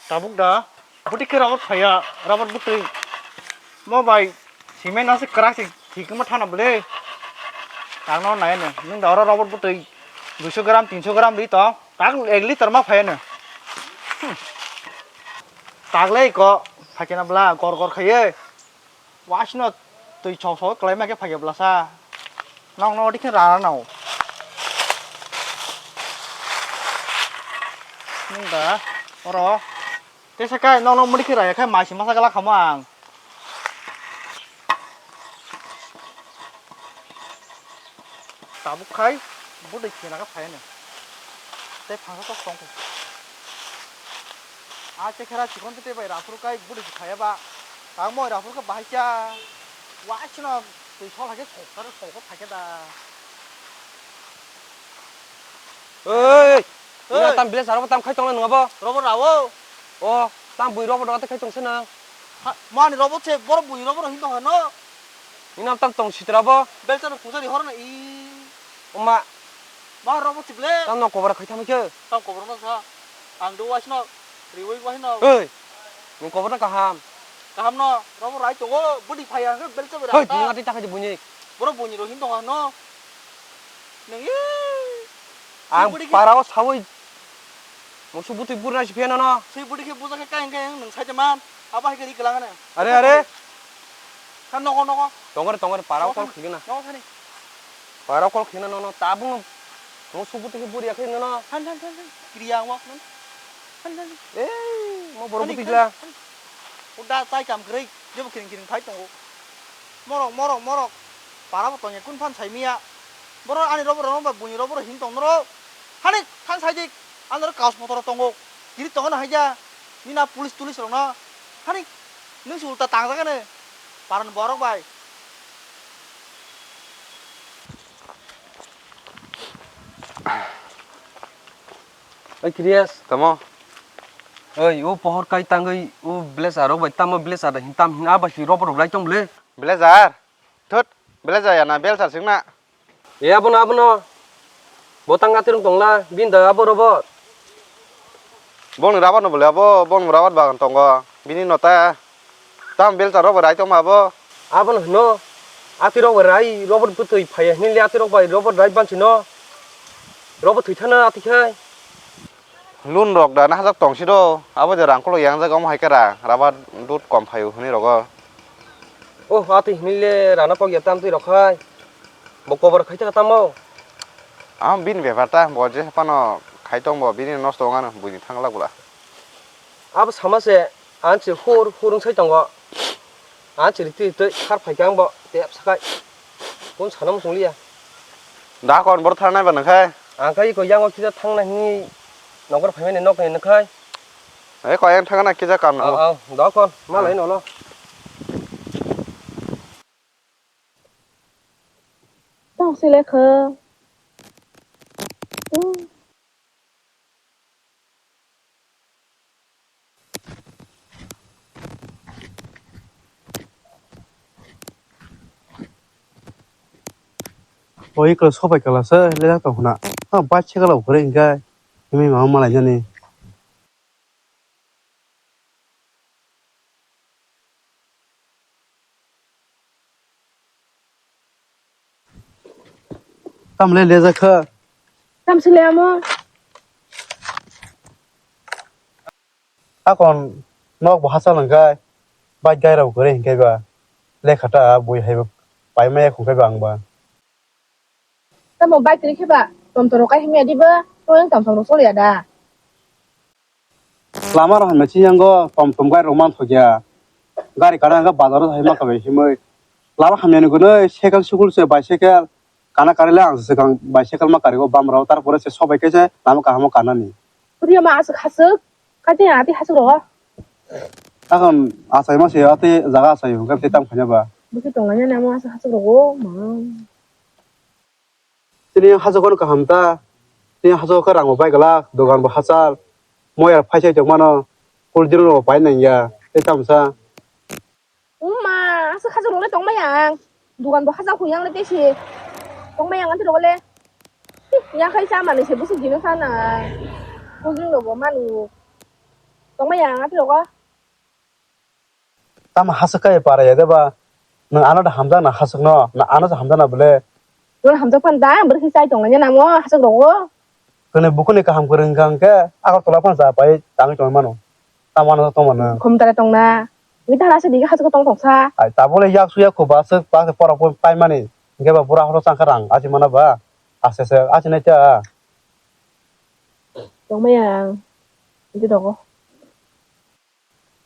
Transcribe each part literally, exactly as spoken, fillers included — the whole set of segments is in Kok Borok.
Tabuk da, bwtwi khe rubber phaiya, rubber bwtwi. Mo bai, cement aswk kwrak se thikma thana bwle. Tangno nai no, nwng da oro rubber bwtwi duiso gram, tinso gram ri tong, tak ek liter ma phaiya no. Hmm. Taglai ko, phaikena bwla, gor gor khaiye. Wasino twi chok chok kwlai ma khe phaiya bwlasa. Nokno odi khe rana nao. Nwng da oro. Tesa kai nokno mudi khe raya khe mai se masa gala khamo ang. Tabuk khai bwdwi khena khe phaiya no. Tei phangsa tok tong khe. A chekhera chikon tei bai raphuru kai bwdwi se phaiya ba. Tamo raphuru khe bahai cha. Wa chino twi sol hai khe sok sar sok khe phai khe da. Oi, oi. Ina tam bile saro tam khai tong nang bo. Robo rawo. O, tam bui robo do khai tong se nang. Mani robo se boro bui robo hin tong no. Ina tam tong sitra bo. Belsa no khungsa ri hor na i. Oma. Ma robo chible. Tam no kobra khai thamai khe. Tam kobra no sa. Ang do wasno. Riwi wasno. Oi. Ni kobra kaham. Kaham no. Robo rai tongo. Budi phai ang belsa bera. Hoi, ni ngati ta khai buni. Boro buni ro hin tong no. Nang i. Ang parao sawi. Musu butui burna si pheno no. Sui budi khe buja khe kain kain nang sai man. Aba hai khe ri kelang na. Are, are. Kan nogo nogo. Tongor tongor parao kol khigena. Nogo thani. Parao kol khigena no no tabung. Musu butui khe buri akhai no no. Han han han han. Kriya wa no. Han han. Eh, mo boro butui gla. Uda tai kam krei. Jebo kiring kiring phai tongo. Morok, morok, morok. Para bo tongya kun phan sai miya. Boro ani robo rono ba buni robo hin tong noro. Hani than sai dik. Ani ro kaus motor tongo. Kiri tongo na haija. Ni na police tulis rok no. Hani nung si ulta tang jaga ne. Paran borok bai. Oi Kriyesh. Tamo? Oi, o pohor kai tangwi o village arok bai tamo village ada hin tam hin aba hi robo rok lai tong bwle. Blazer? Thut, blazer ya na belsa singna. E abono, abono. Bo tang atirung tongla, bin da abo robot. Bongni rabat no bole abo, bongni rabat bagan tongo. Bini no ta. Tam belsa robo rai tongma abo. Abono hino. Atirok bai rai, robot bwtwi phaiya hinli atirok bai robot rai bansino. Robot thwi thana atikhai. Loan rok da nahajak tong si do, abo je rang kolok yang jaga omo hai khe rang, rabar dud kom phaio hwnwi rogo. Oh, atwi hwnwi le rana kok ya tam twi rok hai. Bo kobor khai ta tamo. Am bini bepar ta, bo je phano khai tong bo, bini nosto wng ano, buini thang lak bwla. Abo sama se, Ang se hur hur wng sai tongo. Ang se riti riti khar phai khe ang bo tep sakai. Kun sana muchung liya. Da kon bor thar nai ba nang khai. Ang khai ko yang o kisa thang na hini nokor phai mani nok ni nang khai. Ai ko yang thang na kisa kam na. Au, au, da kon ma lai no lo. Tong se le kho. O iklo sobai kala se lejak tong khna. Ha, bai se kala ukure hinkhe. Himwi mama malai jani. Tamle lejak kha. Tamsile amo. Akon nok bo hachal hwnkhe bai gai rok kwrwi hwnkhe ba lekha ta bui hai pai maya khwngkhe ba ang ba. Tamo bike rikhe ba, tom tom rok kai himya di ba, to yang tom tom rok soliya da. Lama rok hamya chini yango tom tom gari rok manthokya. Gari kana hwnkhe bazar o hai manthokya himwi. Lama hamya ni hwnwi cycle sukul se bicycle kana karile ang swkang bicycle ma kari o bam rok tarpore se sobai khe se lama kaham o kanani. Puriya ma aswk haswk, kati ati haswk rok. Akon achai ma se ati jaga achai hwnkhe tei tamo khaina ba. Bwkhe tonglaina namo aswk haswk rok o ma. Tini hachal kono kaham ta, tini hachal khe rang bo bai glak, dogan bo hachal, moya phai sai tongmano, cold drink rok pai nangya, tei tamsa. Uma, aswk hachal rok le tongmaya ang, dogan bo hachal hwnwi ang le tei se tongmaya ang, anti rok le, ya khai cha manwi se bwswk dino sana, cold drink rok bo manu. Tongmaya ang ati rogo. Tamo haswk khe para ya de ba? Nwng ano da hamjak na haswk no, na ano se hamjak na bole? Nwng hamjak phan da, ang bwrwi khe chai tonglaina namo haswk rogo. Kwnwi bukhuni kaham kwrwng hwnkha hwnkhe Agartala phano cha pai tangwi tongwi mano. Tamo ano tongma nwng? Khumtare tongna. Wi thana se digi haswk tong tongsa. Ai, tabole yak su yak kho ba aswk ba se porok bo paimani. Hwnkhe ba bura horo changkha rang achi mana ba? Aste aste achi nai ta. Tongmaya ang. Iti rogo.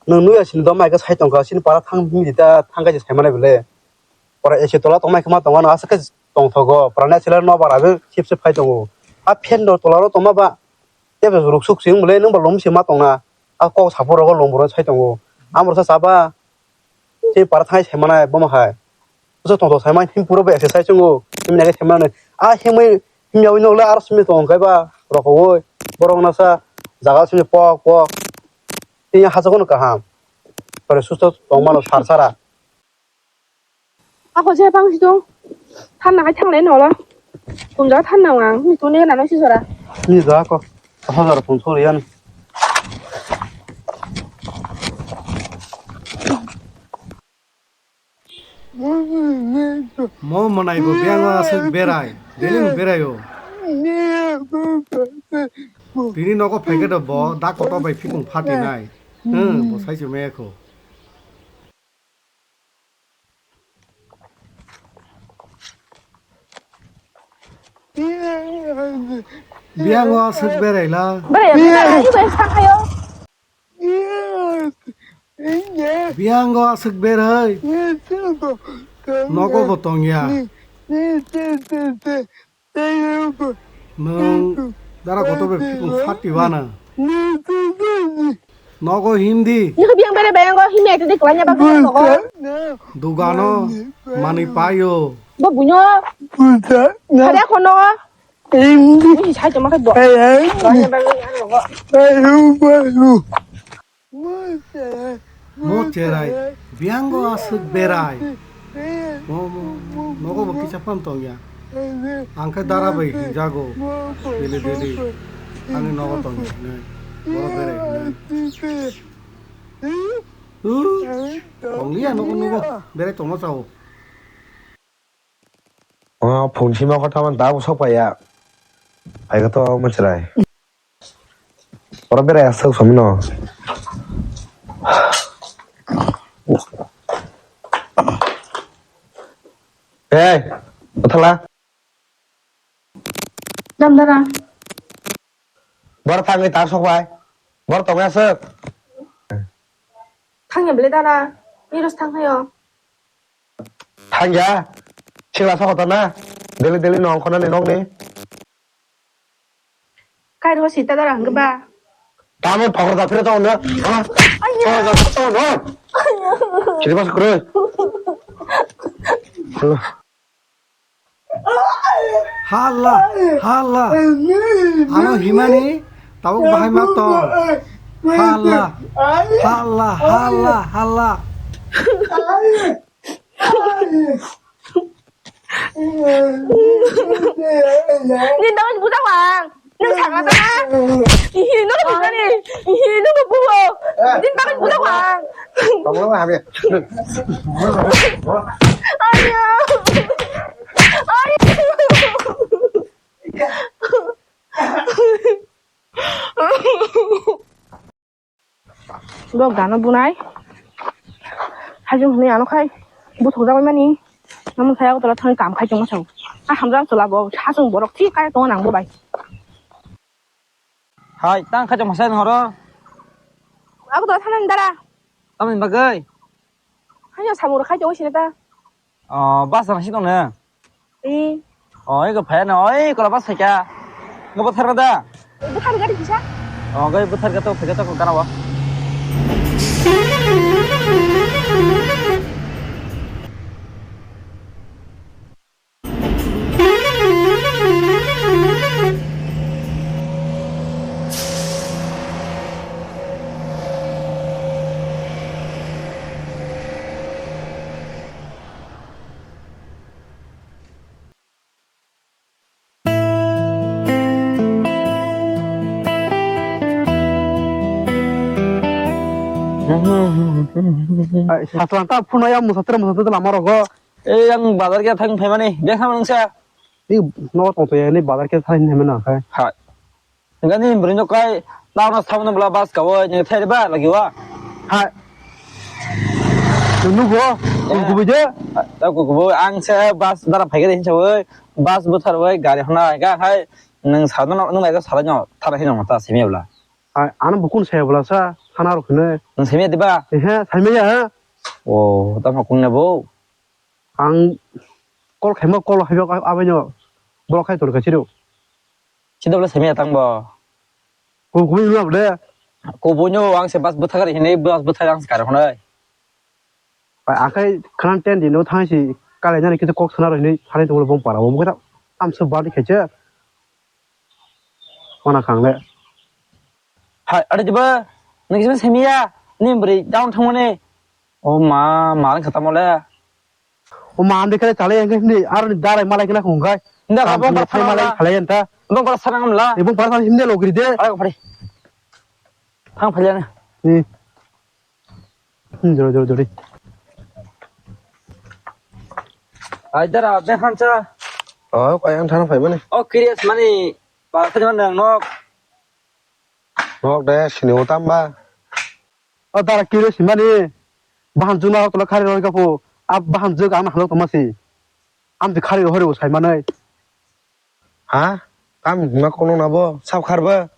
Nwng nui asini dom mai khe sai tongkha, sini para thang himdi ta thang khe sai manai bole. Pora ese tola tongmai khe ma tongo, nwng aswk khe tongthogo. Pora ne chwla no bara be sip sip phai tongo. A fan do tola ro tongma ba tebo ruk suk sing bole nwng ba lom se ma tongna. A kok sapo rogo lom boro sai tongo. Amoro sa chaba. Sini para thang sai manai bomo hai. Bwswk tongthok saimani him puro bo exercise wngo, himni khe saimani. A himwi himyawi nokle aro simi tong khe ba rokowoi. Borok nasa jaga simi pok pok. Tini hachago no kaham. Pore susto tong mano sar sara. Ako je bang sidong. Thanna kai thanglai nolo. Kum jaga thanna ang. Ni tuni nano si sora. Ni jaga ko. Hajar pun sori yan. Mo mwnai bo biyang o aswk berai, daily ni berai o. Tini nogo phaikhe do bo da kotor bai phikung phatinai. Hmm, bo sai se maya kho. Biyang o aswk berai la. Berai, berai, berai, sakhayo. Biyango aswk berhai. Nogo bo tongya. Nwng dara kotor bai phikung phatwi wana. Nogo himdi. Nini biyang bere bayango himya tadi kelanya bang nogo. Dugano manwi payo. Bo bunyo. Ada kono. Ni sai tongma khe bo. Mo cherai, biyango aswk berai. Mo, mo, nogo bo kisa phano tongya. Ang khe dara bai hinjago. Daily, daily. Ani nogo tongya hinwi. Boro berai hinwi. Uh, tongliya nogo, nogo. Berai tongma chao. O phone sima kotha man tabuk sok paiya. Phaikha to mwchwrai. Oro berai aswk somino. Hey, bwthala. Damdara. Bor thangwi ta sok pai. Bor tongwi aswk. Thangya bele dara. Ni ros thang hayo. Thangya, singla sa kotana, daily daily no ongkhornani nokni. Kairo sita dara hwnkhe ba. Tamo phokor da phira tong no. Ha? Phokor da phira tong no. Sini mas kure. Halla, halla. Ano himani tabuk bahai ma tong. Halla, halla, halla, halla. Ni dawai budak bang. Nung sakna tana. Ihi, nung budak ni. Ihi, nung buo. Ni dawai budak bang. Tonglo hamya. Ayo. Ayo. Bo gana bunai. Hajung hwnwi ano khai buthuk jagwi mani. Namung khai Agartala thangwi kam khai tongma sao. A hamjak chwla bo hachung borok thik kaya tongo nang bo bai. Hai, tang khai tongma sai horo. Agartala thanani dara. Tamni bagwi? Hanya samung rok khai tongwi sini ta. O, bus rang si tong ne? Ee. O, ego phai na, oi, kola bus phaikha. Ngo bwthar ka da? Bwthar gari kisa? O, gai bwthar ka to, phaikha to, kana wa. Ai, satlang ta phunaya musator musator lama rogo. Ei, ang bazar khe thang phaimani. Bek hamang sa. Ni no tong to ya, ni bazar khe thang phaimani khai. Hai. Gani bring no kai, tao na sabun bla bas ka wo, ni thai ba lagi wa. Hai. Nunu go, kubu de. Ta kubu, ang se bas dara phai gari hinsa woi, bas buthar woi, gari hona ga hai. Nang sa no, nang ga sa no, thara hino ta simi bla. Ai, ano bukun saya bwla sa, thana rok hino. Nwng saimaya diba? Ehe, saimaya, ha? O, tamo kung na bo? Ang call khaima, call haiba, abaino borok khai tor kachiro. Sida bwla saimaya tang bo? Ko, ko, ko, de. Ko bo nyo ang se bas bwthakar hini, bas bwthakar ang se kar honai. Akai khanan ten din no thang si kalai nani kisa kok sana roi ni thani tongol bom para bom kisa tam se bali khacha. Mana kang le. Hai, ada tiba, nang kisa semiya, ni beri down thang mane. O ma, ma kata mole. O ma ande kale chale yang ni ar ni darai malai kena khung kai. Nda ka bom para sana malai khalai anta. Bom para sana ngamla. Bom para sana himde logri de. Ala ko pari. Thang phaliya na. Ni. Hmm, jore, jore, jore. Ai dara, ben hansa. Oh, kaya yang thana phai mani. Oh, curious mani. Ba, sa jaman nang nok. Nok de, sini utam ba. Oh, dara curious mani. Bahan juna ko khari roi kapo. Ab bahan jug am halo tomasi. Am de khari roi sai manai. Ha? Tam hima kono na bo? Sab khar ba?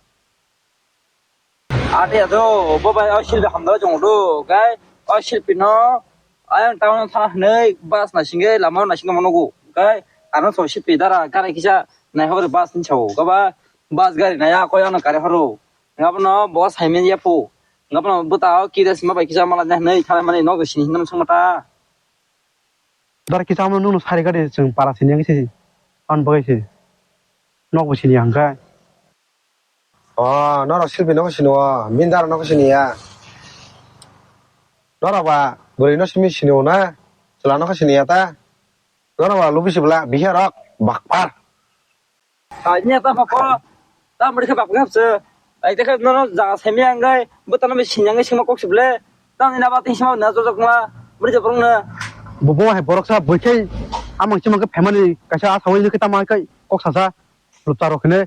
Ate ato, bo bai o silpi hamdao chong do, kai o silpi no ayang town thana hwnwi bus naisingwi lama naisingwi mano go, kai ano so silpi dara gari kisa nai hobor bus ni sao, gaba bus gari naya koi ano gari horo, ngabo no bo saimanya po, ngabo no buta o kida sima bai kisa mala nai hwnwi thana mani no sini hinam sangmata. Dar kisa mo nung sari gari chwng para sini yang si, an bagai si, nok bo sini yang kai. O, norok silpi no sini o, mindar no sini ya. Norok ba, bwrwi no simi sini o na, chwla no sini ya ta. Norok ba, lubi sibla, bihar rok, bakpar. Ai, nya ta pha ko, ta mari khe bak ngap se. Ai, te khe nono jaga semi ang gai, bo ta no sini ang gai sima kok sible. Ta ni na ba tin sima na jojok ma, bari jabong na. Bo bo hai borok sa boi khe, amang sima khe family, kaisa asawai khe ta ma kai, kok sasa, lupta rok ne.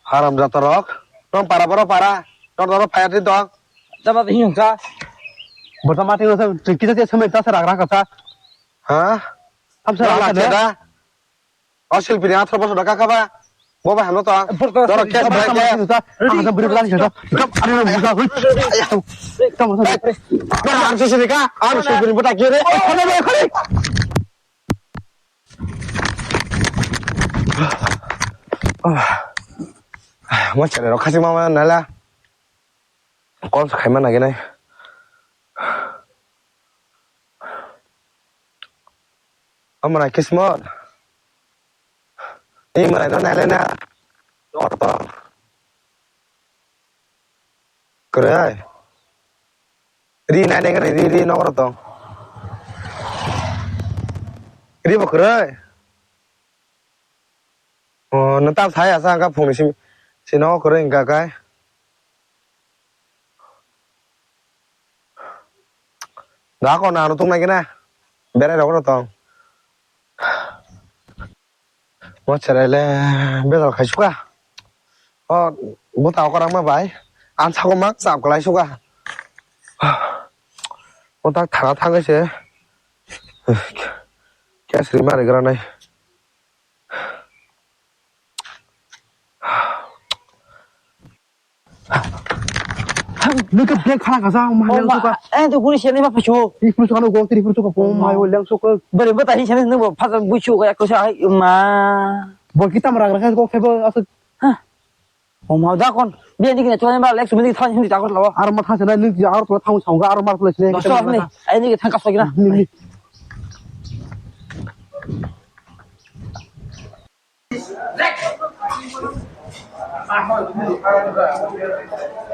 Haram jata rok. Tong para boro para. Tor doro phaya di dong. Jaba di hingka. Borta mati ngasa, kita dia sampai tas rak rak kasa. Ha? Am sa rak kasa. O silpi ni athro bosor da kaka ba. Bo ba hano to. Doro kes ba ke. Ang sa beri belang sa. Kam ari na buka. Kam sa. Ba ang sa sini ka. Ang silpi ni buta kiri. Mo chere rok khasi mama nala. Call sa khaima nagi nai. Amra kismot. Ni mara no nale na. Kwrwi. Ri nai nai ri ri nokro tong. Ri bo kwrwi. O no tam sai asa ka phung si si no kwrwi ka kai. Da ko na no tung nai kena. Berai rok no tong. Mo cherai le bejal khai suka. O buta okora ma bai. An sako mak chap kalai suka. O tak thana thangwi se. Kya sri mari gra nai. Nung ke bag khana kasa, oh, ma, leng suka. Eh, tu guri sini ma phachu. Ih, phachu kanu gok tiri phachu ka pom, ma, oh, leng suka. Bari bata hi sini nung phachu buchu ka yak sa, ai, ma. Bo kita mara gra kha gok thebo asuk. Hah. Oh, ma, da kon. Bia ni kini chwa ba lek sumini thani hindi takot lawa. Ar ma thase na nung ar to thang song ga ar ma thule sini. Dosto ni. Ai ni thang ka sogina. Ni, ni.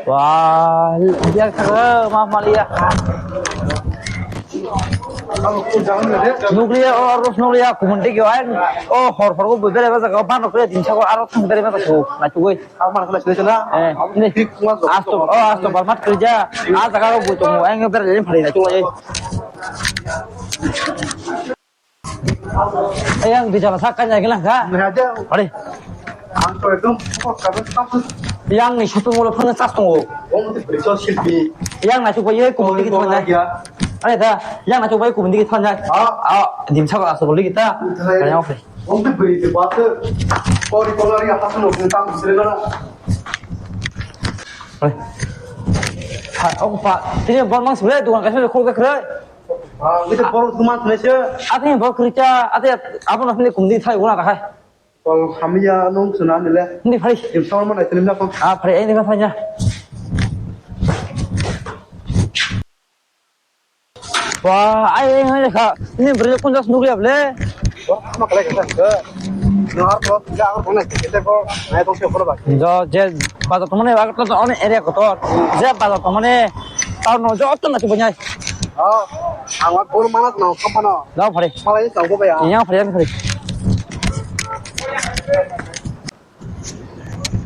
Wah, dia kagak mah malia. Nukliya, o aro nukliya, kumun tigi o, o hor hor bo bere ba jaga, bano kre din sago, aro thang bere ba jaga, na tugoi. Eh, ni. Asto, o asto, barmat kerja, a jaga ro bo tongo, ang bere le phari na tugoi. Yang di jalan sak kan jaga lang ka. Hari. Yang ni shopping mall phang sas tongo. Yang na chubai ye kumun tigi thon nai. Are da, yang na chubai kumun tigi thon nai. Ah, dim sak asto boli kita. Kaya oke. Ha, oke pa. Tini bor mang sule dukan kaisa khol ka kre. Ah, ita bor duman sule se. Ate bor kerja, ate apa namanya kumun tigi thai guna kahai. Kol hamya nung suna nile. Hindi, phari. Im sawal mana itin na kon. Ah, phari, ini kan hanya. Wah, ai, ai, ai, kha. Ini beri pun jas nukli able. Wah, ama kala kata ke. Nahar ko, ya, aku pernah kita ko, naik tong siapa ba. Jo, je, bazar teman ya, aku tuh on area kotor. Je, bazar teman ya, tahu no, jo, tuh nanti punya. Oh, aku baru mana no, kapan no? Dao phari. Malai tong ko ya. Iya, phari, phari.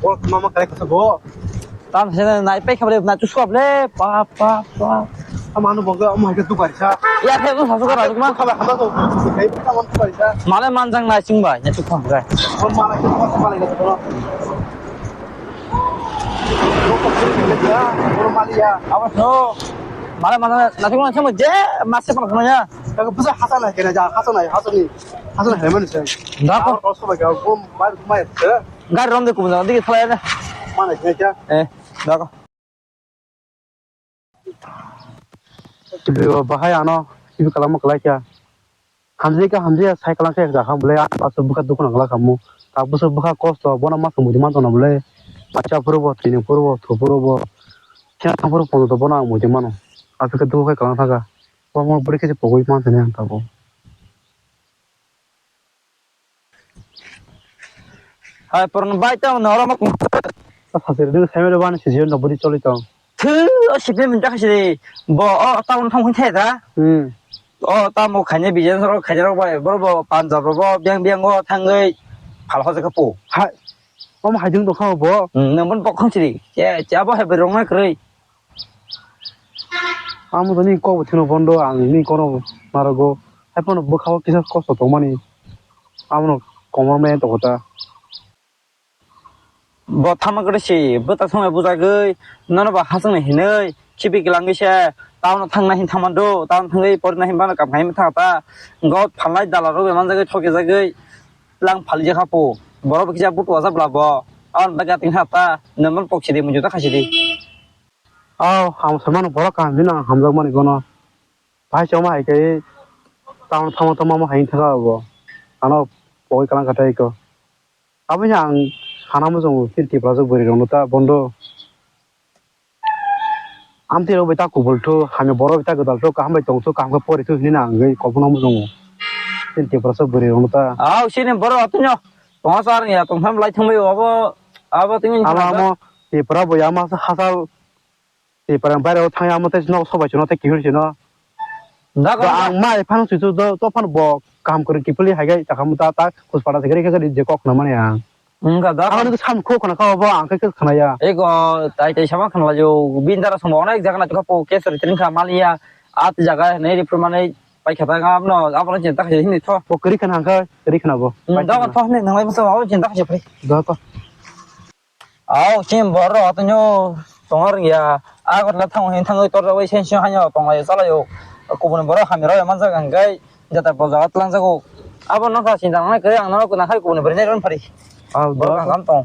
Bol mama kare kasa bo. Tam se nai pai khabre na tu sop le. Pa, pa, pa. Amanu bo ga amai ka tu bai sa. Ya, khe ko sasu ka ma. Khabre khabre to. Kai ta man tu bai sa. Male manjang nai sing bai, ya tu kham gai. Bol mala ka, bol mala ka. Bol mala ya. Awas no. Male manjang na tu kham je, mas se pa ya. Ka busa hasa na kena ja, hasa na, hasa ni. Hasa na hemen se. Da ko. Awas ko ba ga, bol mai mai. Gari rom de kubun jaga digi thalai na. Mana khe kya? Eh, dago. Bahai ano, ibu kalam kalai kya? Hamjai ka hamjai sai kalam kya jaga bole, aso buka dukun ngala kamu. Tak buso buka kosto, bona mas mudi man tona bole. Macha purbo, tini purbo, thu purbo. Kya thang purbo, pono to bona mudi mano. Aso ke dukun kalam thaga. Bo mo buri khe pogoi man tene ang tabo. Hai, porno bai tamo norok ma kung. Sasiri ding sai mero bani sijir no budi choli tong. Thu, o sipni minta khasi de. Bo, o, town thong hin thai da. Hmm. O, tamo khaine bijan ro khaine ro bai, boro bo Punjab ro bo, biang biang o thangoi phal hoje khapo. Hai. Om haidung do kha bo. Hmm, nang bon bok khong siri. Che, che abo hai berong na kroi. Amo to ni kok bo thino bondo, ang ni kono narogo. Hai pono bwkha o kisa kosto tongmani. Amo no komor me to kota. Bo thama kore si, bwta thangma bujagwi, nono bo hasongni hinwi, khibi kwlangwi se, town thangna hin thangmando, town thangwi porina hin bana kam khai thangta, go phalnai dala rok manjagwi thokjagwi, lang phalija khapo, borok bo kisa butu wajak bla bo, aboni bagwi ating hata, nono pok sidi, mujuta khaisidi. Oh, ang samano borok kaham hino ang hamjakmani bono. Bahai choma hai khe town thangma tongma hai thangka bo. Ano pogwi kalang katai ko. Aboni ang sana muchungo chini Tiprajwk bwrwi rokno ta bondo. Amtwi rok bai ta kubul thu, hamya borok bai ta gwdal thu, kaham bai tong thu, kaham khe pori thu hinwi nang wngwi kokno muchungo. Chini Tiprajwk bwrwi rokno ta. Au chini borok atunyo. Tongo sar ya tong tham lai thangbai abo, abo tini amo amo Tipra bo ya ma hasal. Tipra baire o thangya amo tei nok sobai chino tei kihir chino. Da Ba ko ang mai phano chuchu do to phano bo kaham kwrwng kiphilwi hai gai chakha muta ta kuspata se gari khe gari je kok khna mani ang. Wngkha da. Ang ni sam kho khna kha bo ang khe khe khna ya. Ego tai tai sama khna lajo bin dara somo onek jaga na tukha po case ri tring kha maliya at jaga ne ri phur mani pai kha ta ga abno abno chinta kha hini tho. Bo kri khna ang kha kri khna bo. Da ko tho ne nang lai mo so chinta kha phai. Da ko. Au, chini borok atonyo tongo rwngya. Agartala thango hini thangwi torjagwi sensi haino tonglai chalaio. Kubuni borok hamya rok manjak hwnkhe jata bol jaga twlangjago. Abo nokha sinta nangnai kwrwi ang norok nakhai kubuni borok nai rwng phari. Au, borok ang kam tong.